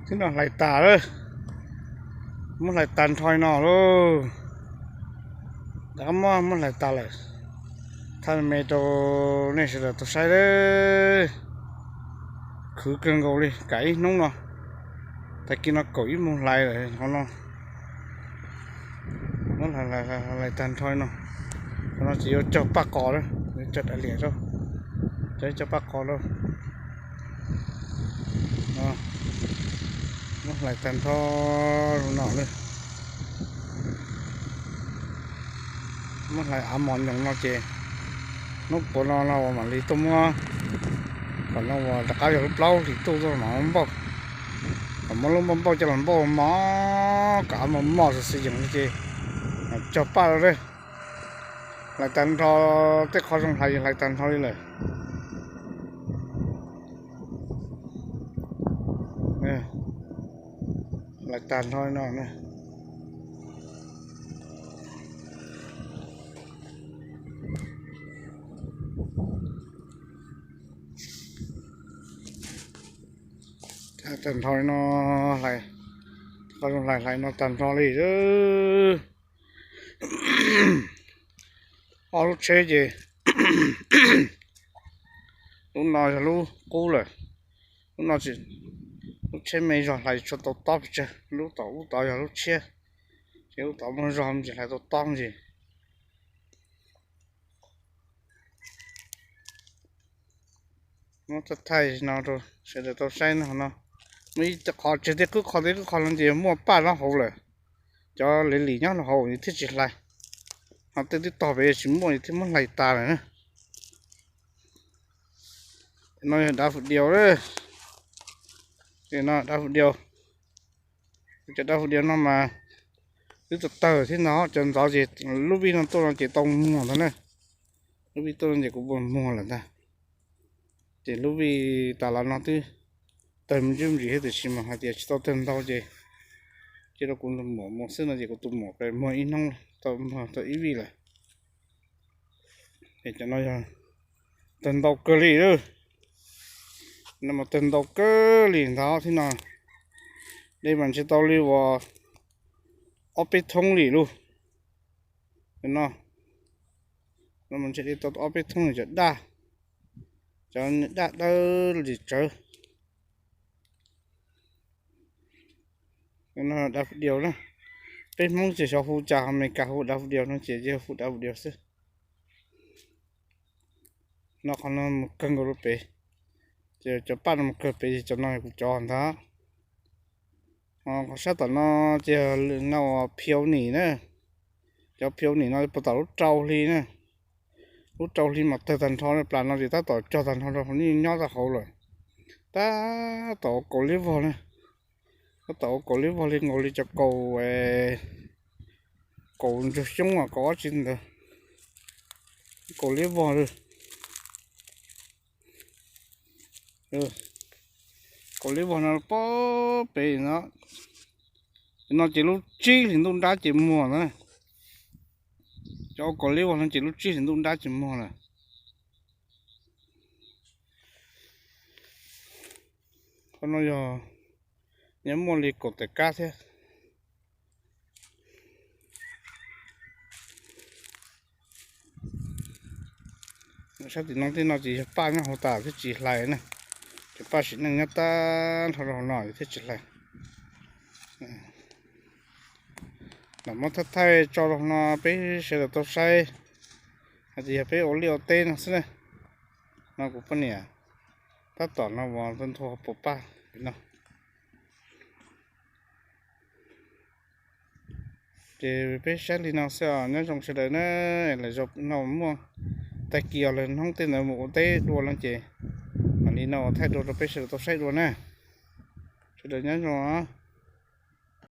Tib no hlais tas lawm, muab hlais tag nrho li no lauj. Rov qab muab, muab hlais tas lawm. Thaij me rau nej sawv daws tau saib lawm. Khwv kawg nkaus li, kav ib hnub no, tag kis no kaum ib moos hlais lawm qhov no. Muab hlais tag nrho li no. Qhov no ces yuav cog paj qos lawm, yuav cog dav liam rau, cog ib co paj qos rau. Muab hlais tag nrho li no lawm. Muab hlais av mos nyoos no ces hnub puav no no uas mam li tuaj muab, kom no uas rov qab yog lub plaub hlis tuaj tuaj mam npauj, kom muab lub npauj npauj coj los npauj mos, kom av mos mos xwb xwb yees ces cog paj rau lawm. Hlais tag nrho, tej qhov zoo hlais hlais tag nrho li lawm. Hlais tag nrho li no. Tag nrho li no, hlais, qhov zoo hlais hlais no tag nrho li. Ob lub tsheb ces lub no yog lub qub lawm, lub no, lub tsheb me zog hlais tsis tau tob pes tsawg, lub tom ub tod yog lub tshiab, ces lub tod muaj zog tsis hlais tau tob ntsis. Muab thaij thaij no rau sawv daws tau saib no. No muaj ib qho tseg tej qwb qho tej qwb qho no ces muaj paj nyob hauv lawm, cov liv lim nyob hauv thiaj tsis hlais, ho tej twb tog pem tsis muaj thiaj muab hlais tas lawm na. No yog dav fwm diaus, no dav fwm diaus. Cov dav fwm diaus no mas twb tawg tawg thiab ntag, cov ntxov ces lub vij no tuaj no ces tau muag ntag na. Lub vij tuaj no ces kuv puas muag lawm ntag. Ces lub vij tas los no twb tawg me ntsis thiab tiam sis mas hais tias tsis tau tawg ntau ces cia rau kuv tus muam mus xwb no ces kuv tus muam pes muag ib hnub tau muag tau ib vij lawm. Es cov no yog tawg ntau kawg li, no mas tawg ntau kawg li ntag thiab no. Dej mas ntshe tau li uas ob peb thoob li lauj. No, no mas ntshe dej tau ob peb thoob li cov daj, cov daj dawb li tsawv. No dav fwm diaus na, peb Hmoob ces xyov hu cas, Amelikas hu dav fwm diaus no ces yog hu dav fwm diaus xwb. No qhov no mus kawg nkaus rau pem, ces cov paj no mus kawg pem ces cov no kuv cov ntag. Qhov sab tom no ces no uas phiau nim na, cov phiau nim no puag tom lub rau hli na, lub rau hli mas tawg tag nrho, plas no ces tab tom cog tag nrho rau hauv, nyob tau hauv lawm. Tab tom ua kaus liab vog na, tab tom ua kaus liab vog li nkaus li cov kaus, kaus ntsuag xyoob, kaus ob tsi ntawd, kaus liab vog li. Kaus liab vog no pem no, no ces lub tsib hlis ntuj nrab ces muag na. Cov kaus liab vog no ces lub tsib hlis ntuj nrab ces muag lawm. Qhov no yog nyob muaj li kaum tawm kab thiab. Sab tim no tej no ces yog paj nyob hauv tas thiaj tsis hlais na, ces paj sim neej nyob tag nrho rau hauv no thiaj tsis hlais. Lam muab thaij thaij tso rau no peb sawv daws tau saib hais tias yog peb ua liaj ua teb no xwb na. No kuv poj niam tab tom no uas nthua nthua puas paj no. Ces peb saib li no xwb os, nyob zoo sawv daws na. Lwm zaus no muaj tag kis os, lwm hnub tej ntawd mus ua teb dua no ces mam li no ua thaij dua rau peb sawv daws tau saib dua na. Sawv daws nyob zoo.